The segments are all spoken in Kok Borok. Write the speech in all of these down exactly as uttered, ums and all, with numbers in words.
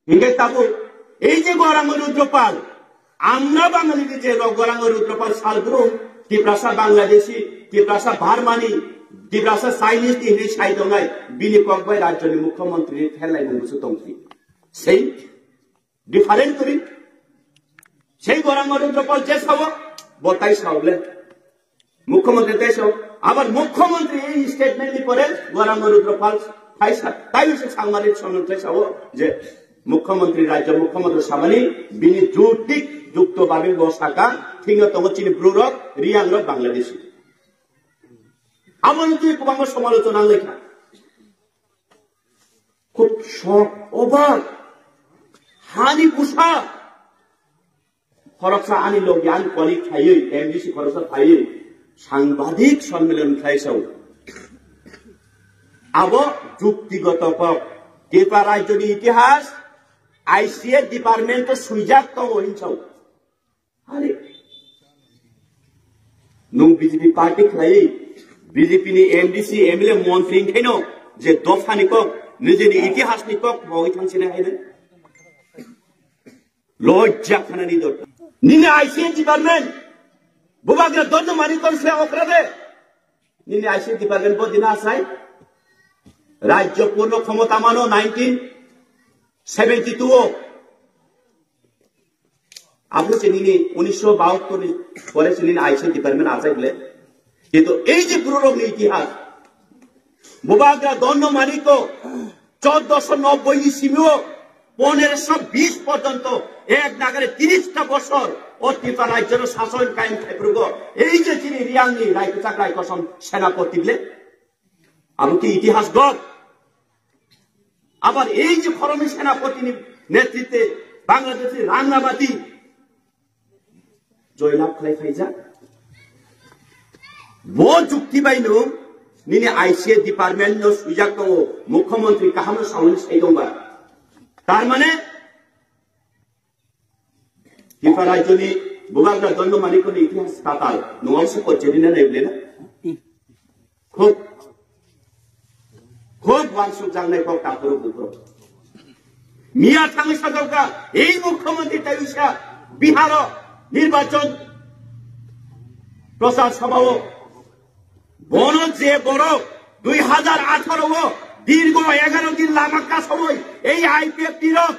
Hingke tabuk, ei je Gorang Rudropal, amra Bangali ni je rok Gorang Rudropal salbrum, Tiprasa Bangladeshi, Tiprasa Barmani, Tiprasa Chinese ni hinwi sai tongnai, bini kok bai rajyo ni mukhyamantri ni pherlai mung busu tongsi. Sei different kori. Sei Gorang Rudropal je sao, bo tai sao le. Mukhyamantri tai sao, abar mukhyamantri ei statement ni pore Gorang Rudropal tai sa, tai se sangmari sono tai sao je mukhyamantri rajyo mukhyamantri samani bini jutik jukto babe bo saka thingno tongo chini bru rok Riyang rok Bangladeshi. Amoni twi kwbangma somalochona wnglaikha. Khub sok, obak, hani busa. Khoroksa ani logi ani colleague thaiwi, M D C khoroksa thaiwi, sangbadik sonmilan khlai sao. Abo juktigoto kok. Tripura rajyoni itihas, I C A department o swijak tongo hin sao. Are, nwng B J P party khlaiwi, B J P ni M D C, M L A, montri wngkhaino je dophani kok, nijini itihasni kok bogwi thangsina haino. Lojja khanani dor. Nini I C S department, bubagra dorno mani kor se okra de. Nini I C S department bo dina asai. Rajyo purno khomota mano nineteen seventy two o. Abo se nini unisho bahattor ni pore se nini I C S department asai bole. Kintu ei je buru rok ni itihas, bubagra dorno mani kok, চোদ্দশো নব্বই ইসিমিও পনেরোশো বিশ পর্যন্ত এক নাগারে তিরিশটা বছর ও ত্রিপুরা রাজ্যের শাসন কায়েম খাইপ্রুগো এই যে যিনি রিয়াংনি রায়কোচাক রায়কোসম সেনাপতি বলে, আমি কি ইতিহাস গপ? আবার এই যে খরমি সেনাপতির নেতৃত্বে বাংলাদেশি রাঙ্গামাটি জয়লাভ খাই খাইজা। Bo jukti bai nwng nini I C S department no swijak tongo, mukhyamantri kaham no sawi sai tongba. Tar mane, Tripura rajyoni bubagra dorno mani koni itihas tatal, nwng se kojeri na nai bole na? Khub, khub wansuk jaknai kok taphuru buphuru. Miya thangwi sajokha, ei mukhyamantri tai wngsa Biharo nirbachon prochar sabhao. Bono je borok dui hazar atharo o dirgo egaro din lama kasawi ei I P F T rok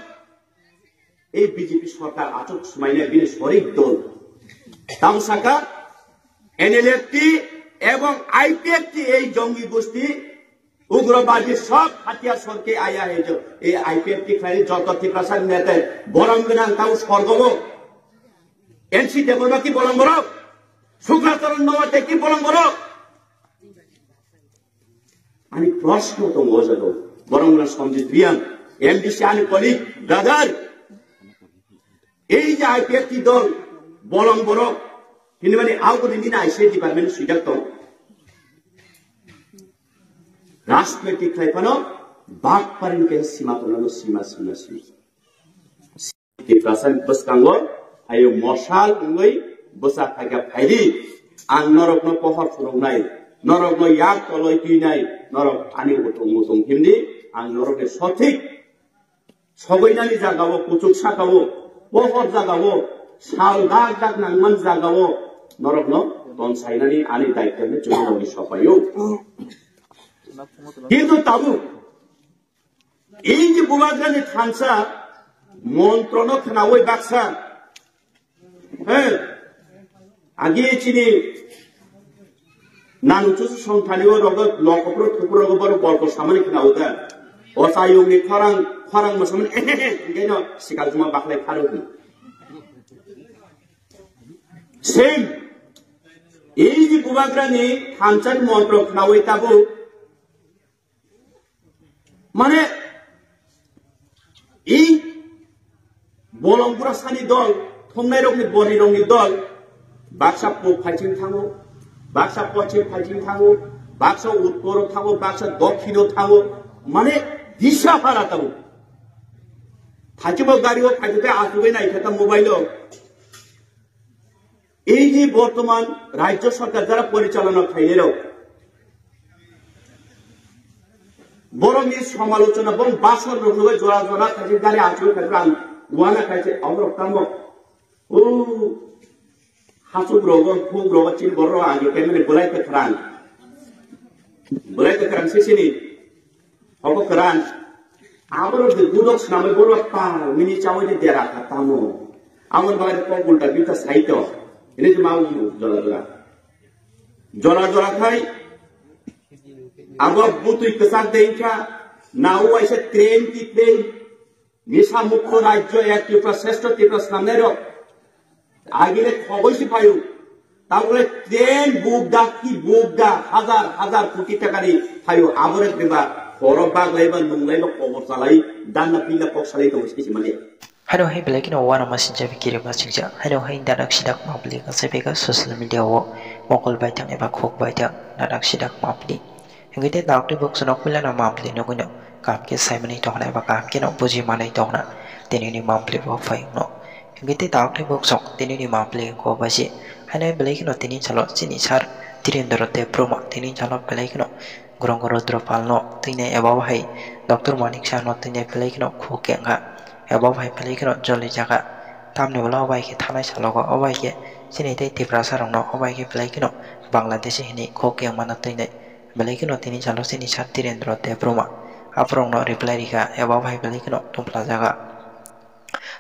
ei B J P sorkar achuk smaina bini sorik dol. Tamo saka N L F T ebong I P F T ei jongi gosti ugrobadi sob hatiyar sorke aya hejo. Ei I P F T khlai joto Tiprasa nete borom gwnang tamo sorgobo. N C Debbarma ki bolong borok? Sukla Charan Noatia ki bolong borok? Ani proshno tongo o jaga. Borok wngkha Sanjit Reang, M D C ani colleague, brother. Ei je I P F T dol, bolong borok. Hini mani au gudi nini I C S department swijak tong. Rajniti khlai phano bak paring ke sima tongo sima, sima, sima. Tiprasa bwskango ayo mosal wngwi bwsa phaikha phaidi. Ang norokno pohor phunuknai, norokno yak toloi twinai, norok ani utung mutung himdi. Ang norokni sothik sogoinani jagao, kuchuk sakao, pohor jagao, sal dak dak nangman jagao norokno tonsainani ani daitwno chwngno sopaio. Kintu tabuk Ei je bubagrani thansa montrono khnaui baksa, he, agi chini nanu chusu songthani o rogo lokopro thupro rogo boro bolko samani khnau da. O chayungni khorang, khorang mosamani, hingeno sikal juma bakhlai pharo hino. Same. Ei je bubagrani thansa montro khnaui tabuk Mane, ei bolong bura sani dol, thumnai rokni bori rokni dol, baksa puk phaiching thango, baksa pochim phaiching thango, baksa uttoro thango, baksa dokhino thango, mane disa para thango. Thaichimo gari o phaithe asugwi nai khe ta mobile o. Ei je bortoman rajyo sorkar jara porichalona khainai rok, Borokni samalochona, borok basor rokno bai jora jora khaise gari achuk khaise ang wana khaise aborok tamo. O hasuk rogo, phung rogo, chin borok agi kemene bulai kwkhrang. Bulai kwkhrang sisini. Obo kwran. Aborok de budok swnamwi borok ta mini chawi de dera kha tamo. Amon bagwi kok ulta bita saito. Ini cuma jora jora. Jora jora khai. Abo butui kwchak de kha. Nau waisa train ki train. Misa mukho rajyo ek Tripura shrestho Tripura swnamnai rok. Agile khogoi si phaio. Tabole train buk da ki buk da hajar hajar koti taka ni phaio. Abore beba horo bag lai ba nung lai ba kobor chalai danna pinna kok salai tongo sisi mani. Hano hai belai kino wana masinja bikiri masinja. Hano hai dadak sidak mapli kasai bega social media o mokol baitang eba khok baitang dadak sidak mapli. Hingke te daktwi buksuno puilano mampli nugwino kaham khe saimani tongna eba kaham kheno bujimanai tongna tinini mampli bo phai wngno. Hingke te daktwi buksong tinini mampli ko baji haino belai kheno tini salo chini sar Tirendra Debbarma tini salo belai kheno Gurung Rudra Palno twinai eba bo hai Doctor Manik Sahno twinai belai kheno khuk kengkha eba bo hai belai kheno joli jaga. Tamni ulo obo hai khe thanai salogo obo hai khe chini tei Tiprasa rokno obo hai khe belai kheno Bangladeshi hinwi khuk kengmano twinai. Belai kheno tini salo chini sar Tirendra Debbarma aphurokno reply rikha eba bo hai belai kheno tongphlajaga.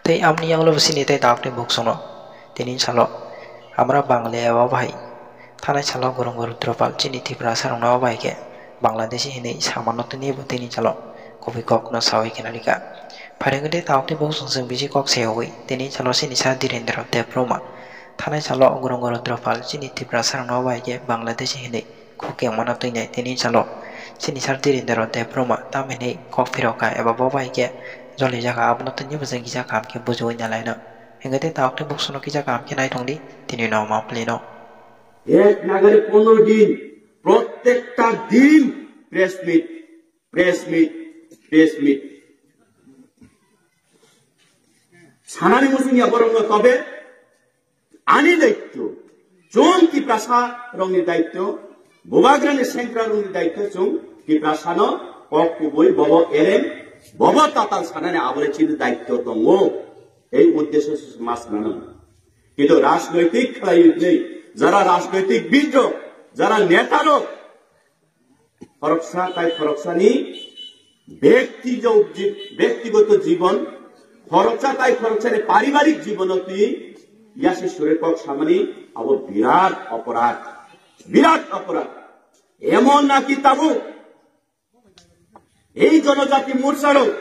Tei amni yanglo bo chini tei daktwi buksongno tini salo amra Bangle eba bo hai thanai salo Gurung Rudra Pal chini Tiprasa rokno obo hai khe Bangladeshi hinwi samano tini bo tini salo kubui kokno sawi kheno rikha. Phairengwi tei daktwi buksong chwng bisi kok seyogwi tini salo chini sar Tirendra Debbarma thanai salo Gurung Rudra Pal chini Tiprasa rokno obo hai khe Bangladeshi hinwi khuk kengmano twinai tini salo chini sar Tirendra Debbarma tam hinwi kok phirokha eba bo bai khe joli jaga abono tini bwswng kisa kaham khe bujiwi nalaino. Hingke tei daktwi buksongno kisa kaham khe naitongdi tini no mampli no. এক নাগারে পনেরো দিন, প্রত্যেকটা দিন press meet, press meet, press meet. Sanani muchung ya borokno tobe ani daityo, chwng Tiprasa rokni daityo, Bubagrani sengkra rokni daityo chwng Tiprasano kok kubui bobo erem, bobo tatal sanani abole chini daityo tongo. Ei uddesyo se mas nano. Kintu rajnoitik khlaiwi hwnwi jara rajnoitik bid rok, jara neta rok, khoroksa tai khoroksani byaktigo-, ji-, byaktigoto jibon, khoroksa tai khoroksani paribarik jibono twi yasi sure kok samani abo birat oporad, birat oporad. Emon naki tabuk ei jonojati morcha rok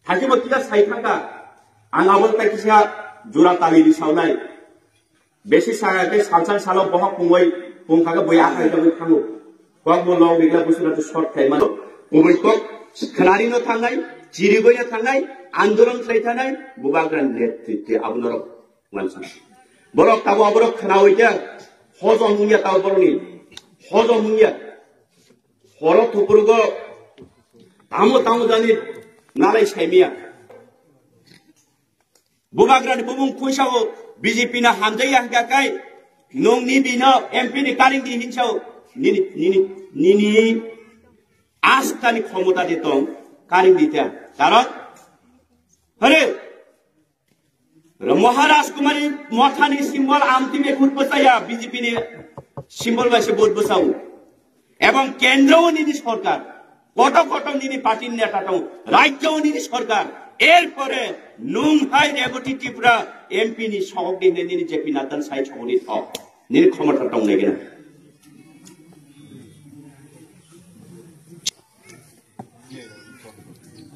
thaikibo kisa sai thangkha, ang abo tai kisa jura tali risaunai. Besi sa khe salsa salo bohok pungwi pungkha khe bui akhai jagwi thango. Kok bo log rigla busura tu short khai mano. Kubui kok khnari no thangnai, chirigwi no thangnai, andolon khlai thangnai, Bubagrani netrite abo norok wansa. Borok tabo aborok khnawi khe hojom wngya tabo borokni. Hojom wngya. Horo thupurugo tamo tamo jani nalai saimiya. Bubagrani bumung khuisao B J P na hamjaiya hingka kai nung ni bino M P ni karing di hinsao nini, nini, nini astani khomota de tong karing di ta. Karon hare Maharaj Kumari Mothani symbol amtwi me khut bwchaya B J P ni symbol bai se vote bwchao. Ebong kendro nini sorkar, koto koto nini party ni neta tong, rajyo nini sorkar, erpore nung hai Reboti Tripura M P ni sogok di nini J P Naddan sai sogok di thok, nini khomota tong nai gina.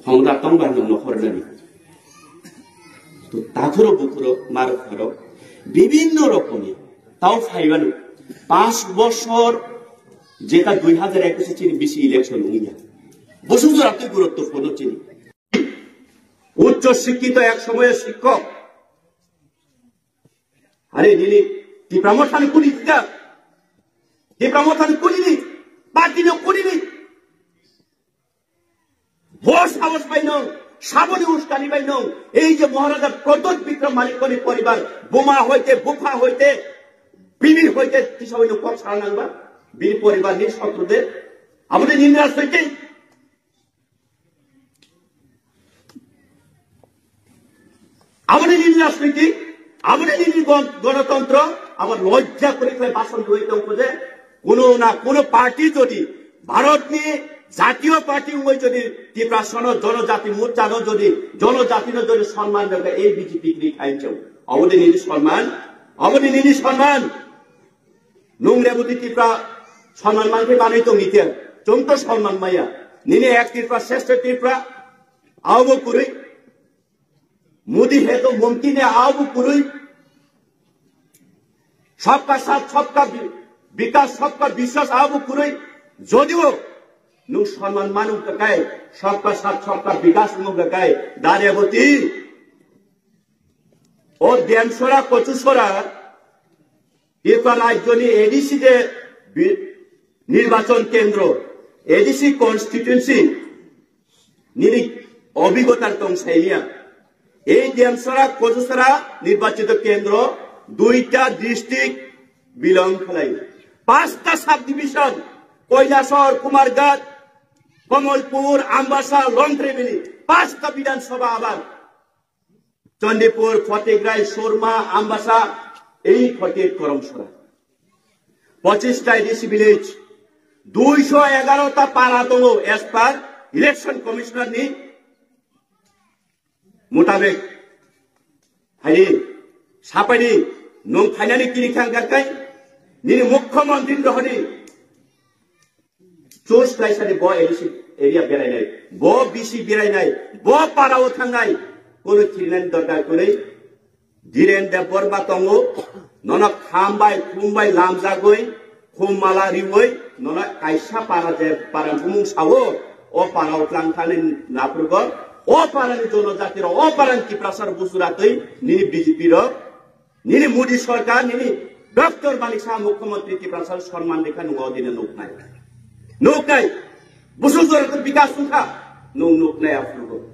Khomota tong bai nung nokhor nani. To takhuro bukhuro mar khoro bibhinno rokomni tao phaibano panch bochor jeta dui hajar ekush chini bisi election wngya. Bosong jora twi guruttopurno chini. Uccho shikkito ek somoyo shikkok. Are nini Tipra Mothani kuni dita? Tipra Mothani kuni ni? Party no kuni ni? Bo sahos bai nung, saboni uskani bai nung, ei je Maharaja Pradyut Bikram Manikko ni poribar, buma hoite, bupha hoite, bibi hoite, tisa bai nung kok sal nangba, bini poribar ni sotru de, Aboni nini rajniti. Aboni nini rajniti. Aboni nini gon-, gonotontro. Abo lojja kori khlai bason dui tongkho je. Kuno na kuno party jodi Bharatni jatiyo party wngwi jodi Tiprasano Jonojati Morchano jodi Jonojatino jodi sonman rwkha, ei B J P kri khainchong. Aboni nini sonman. Aboni nini sonman. Nung Reboti Tipra sonman mankhe manwi tongni khe? Chwng to sonman maya. Nini ek Tipra, shrestha Tipra, abo kwrwi. Modi hai to mumkin hai, abo kwrwi. Sabka saath, sabka bi-, bikas, sabka biswas, abo kwrwi. Jodio nung sonman manu kakai, sabka saath, sabka bikas wngkha kakai, da Reboti. O Demsora, Kochusora, Tripura rajyoni A D C je bi-, nirbachon kendro, A D C constituency nini obhigotar tong sailiya. Ei Demsora, Kochusora nirbachito kendro duita district belong khlai. Pasta subdivision, Kailasor, Kumarghat, Kamalpur, Ambasa, Longtharai Valley, pasta Bidhan Sabha abar. Chandipur, Photengrai, Surma, Ambasa, ei forty-eight Karamsora. Pochista A D C village, duiso egarota para tongo as per election commissioner ni mutabek. Haidi, sapaidi, nung phainani kini khang gakai, nini mukhyamantri rohoni. Choose khlaisani bo A D C area berainai, bo B C berainai, bo parao thangnai, kono khirinani dorkar kwrwi. Dhiren Debbarma tongo, nono kham bai, khum bai lamjagwi, khum mala riwi, nono kaisa para je para bumung sao, o parao tlang thani naprugo, o parani jonojati rok, o parani Tiprasa rok busuratwi nini B J P rok, nini Modi sorkar, nini Doctor Manik Saha mukhyamantri Tiprasa sonman rikha nungo dine nuknai. Nuknai. Busuk jora to bikas wngkha. Nung nuknai aphrugo.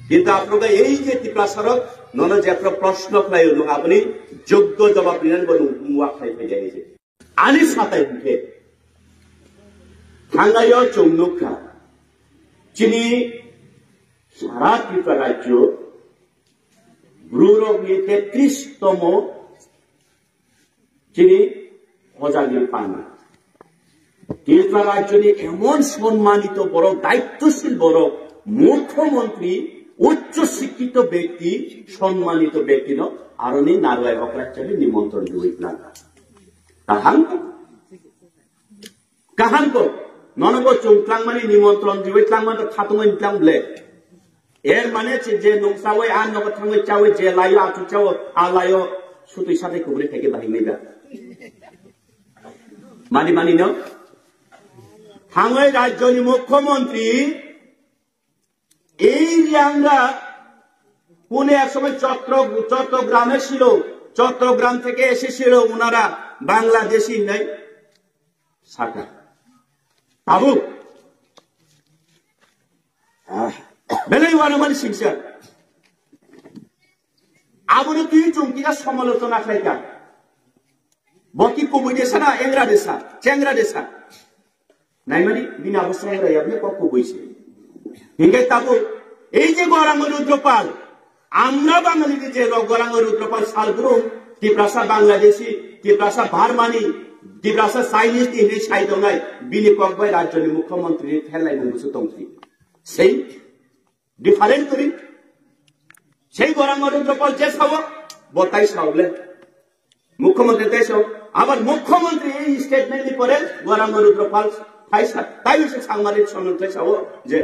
Kintu aphrugo ei je Tiprasa rok nono jephru proshno khlaio nung aboni joggo jawab rinani bo nung muwa khai phai jai je. Ani satai hwnkhe. Thangayo chwng nukha. Chini sara Tripura rajyo Bru rokni tetris tomo chini hojagni panda. Tripura rajyoni emon sonmanito borok, daityoshil borok, mukhyamantri, uccho sikkito bekti, sonmanito bektino aroni narwai okrachani nimontron riwi tlang. Kaham? Kaham ko, nono bo chwng tlangmani nimontron riwi tlangmani to khatungwi tlang ble. Er mane che je nung chawi a nogo thangwi chawi je laio achu chawo a laio sutwi satwi kubri khaikhe bahimwi da. Mani mani no? Thangwi rajyoni mukhyamantri Ei Riyangra কোন এক সময় চট্ট-, চট্টগ্রামে ছিল, চট্টগ্রাম থেকে এসেছিল ওনারা বাংলাদেশি নেই সাকা। Tabuk. Ah, belai wanamani singsa. Abono twi chwng kisa samalochona khlaika. Bo ki kubui desa na engra desa, chengra desa. Naimani bini abo chengra yabne kok kubui se. Hinkhe tabuk ei je Gorang Rudropal, amra Bangali ni je rok Gorang Rudropal salbrum, Tiprasa Bangladeshi, Tiprasa Barmani, Tiprasa Chinese ni hinwi sai tongnai, bini kok bai rajyoni mukhyamantri ni thelai mung busu tongsi. Sei Different kwrwi. Sei Gorang Rudropal je sao, bo tai sao le. Mukhyamantri tai sao. Abar mukhyamantri ei statement ni pore Gorang Rudropal tai sa-, tai se sangmari sonon tai sao je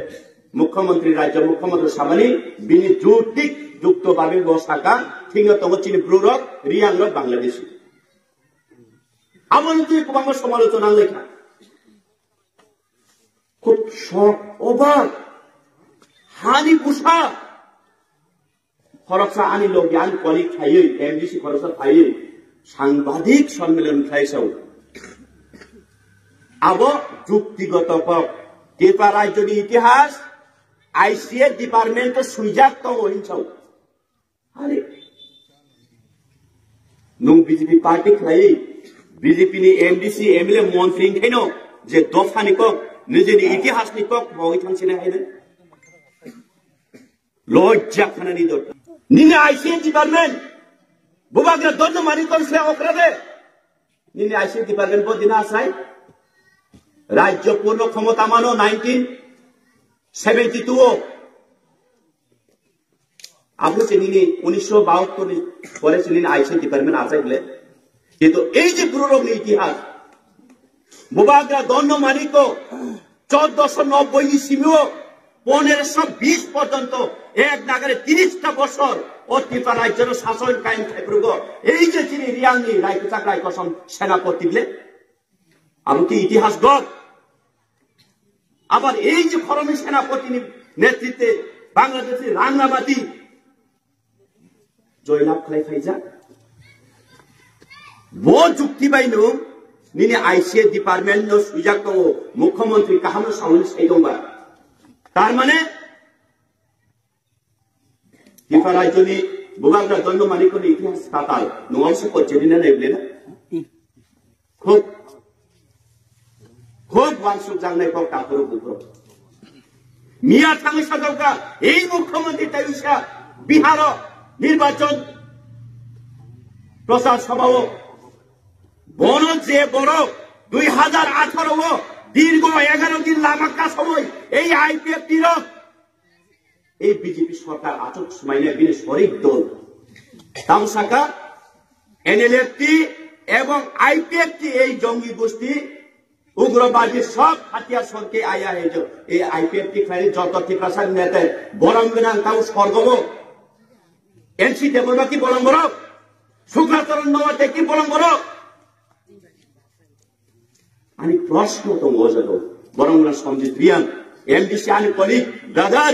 mukhyamantri, rajya mukhyamantri samani bini jutik jukto babe bo saka, thikno tongo chini Bru rok, Riyang rok, Bangladeshi. Abo ni twi kwbangma samalochona wnglaikha. Khub sok, obak, hani busa. Khoroksa ani logi ani colleague thaiwi, M D C khoroksa thaiwi, sangbadik sonmilan khlai sao. Abo juktigoto kok. Tripura rajyoni itihas, I C S department o swijak tongo hin sao. Are. Nung B J P party khlai, B J P ni M D C, M L A, montri wngkhaino, Je dophani kok, nijini itihasni kok, bogwi thangsinai haino. Lojja khanani dor. Nini I C S department, bubagra dondo mani kok se okra de. Nini I C S department bo dina asai. Rajyo purno khomota mano nineteen seventy-two o. Abo se nini unisho bahattor ni pore se nini I C S department asai bole. Kintu ei je bororokni itihas, bubagra dondo mani kok, চোদ্দশো নব্বই ni simi o পনেরোশো বিশ porjonto ek nagare tirishta bosor o Tripura rajyo no sason kaiyem khaiphurugo. Ei je chini Reang ni Rai Kwchak Rai Kosom senapoti bole. Abo ki itihas gok. Abar ei je khoroknwi senapoti ni netritwe Bangladesh ni Rangnabati joylab khlai phaijak. Bo jukti bai no nini I C S department no swijak tongo, mukhyamantri kaham no sawi sai tongba. Tar mane Tripura rajyoni bubagra dondo mani kok ni itihas tatal. Nwng se ko jedina nai bole na? Khub, khub wansuk jangnai kok takhurok bukhurok. Miya thangwi sajokha, ei mukhyamantri tai wngsa Biharo nirbachon prochar sabhao. Bono je borok dui hajar atharo o dirgo egaro din lama kasawi ei I P F T rok ei B J P sorkar achuk smaina bini sorik dol. Tamo saka N L F T ebong I P F T ei jongi gosti ugrobadi sob hatiyar sorke aya hejo. Ei I P F T khlai joto Tiprasa nete borom gwnang tamo sorgobo. N C Debbarma ki bolong borok? Sukla Charan Noatia ki bolong borok? Ani proshno tongo o jaga o. Borok wngkha Sanjit Reang, M D C ani colleague, brother.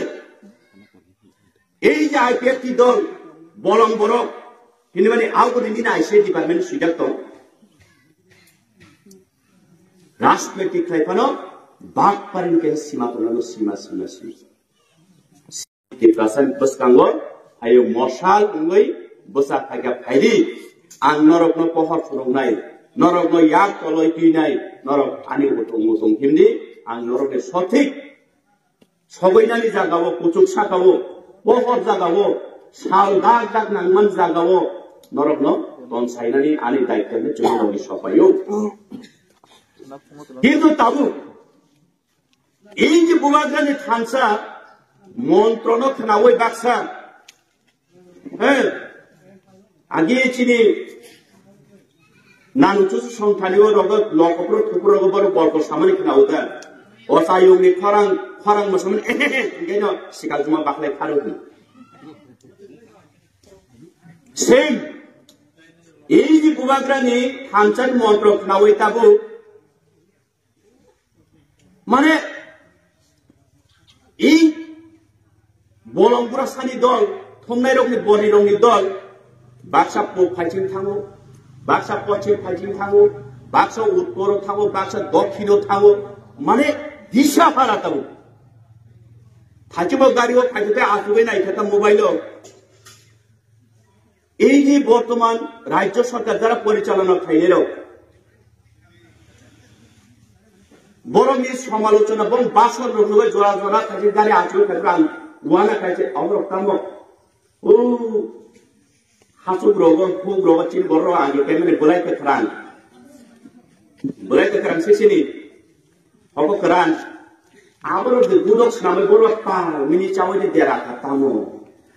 Ei je I P F T dol, bolong borok, hini mani auguni nini I C S department swijak tong. Rajniti khlai phano bak paring khe sima tongno sima, sima, sima. Tiprasa bwskango ayo mosal wngwi bwsa phaikha phaidi, ang norokno pohor phunuknai, norokno yak toloi twinai, norok ani utung mutung himdi, ang norokni sothik sogoinani jagao, kuchuk sakao, pohor jagao, sal dak dak nangman jagao norokno tonsainani ani daitwni chwngno sopaio. Kintu tabuk Ei je bubagrani thansa montrono khnaui baksa, he, agi chini nanu chusu songthani o rogo lokopro thupro rogo borok bolko samani khnauda. O sayungni khorang, khorang mosamani, ehehe, enggeno sikal juma baklai pharo hi. Same. Ei je bubagrani thansa montro khnaui tabuk Mane, ei bolong bura sani dol, thongnai rokni bori rokni dol, baksa pok phaiching thango, baksa pochim phaiching thango, baksa uttoro thango, baksa dokkino thango, mane disa phara thango. Thachimo gari o phaithe asugwi nai khe ta mobile o. Ei je bortoman rajyo sorkar jara porichalona khainai rok, borokni somalochona, borok basor rok nugwi jora jora khaisi gari achuk khaisi ang wana khaisi aborok tamo. O hasuk rogo, huk rogo, chin borok rogo agi kemani bulai kwkhwrang. Bulai kwkhwrang sisini. Obo kwran. Aborok de budok swnamwi borok ta mini chawi de dera kha tamo.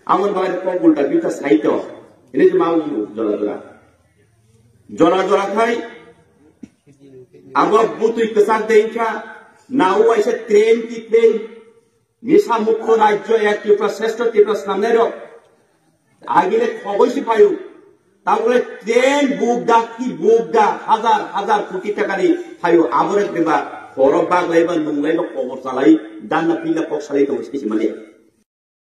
Amon bagwi kok ulta bita saito. Ini cuma jora jora. Jora jora khai. Abo butui kwchak de inkha. Nau waisa train ki train. Nisa mukto rajyo ek Tripura sreshto Tripura swnamnai rok. Agile khoboi si phaio. Tabole train buk da ki buk da hajar hajar koti taka ni phaio. Abore beba khoro bak lai ba nung lai ba kobor chalai danna pila kok salai tongo sisi mani.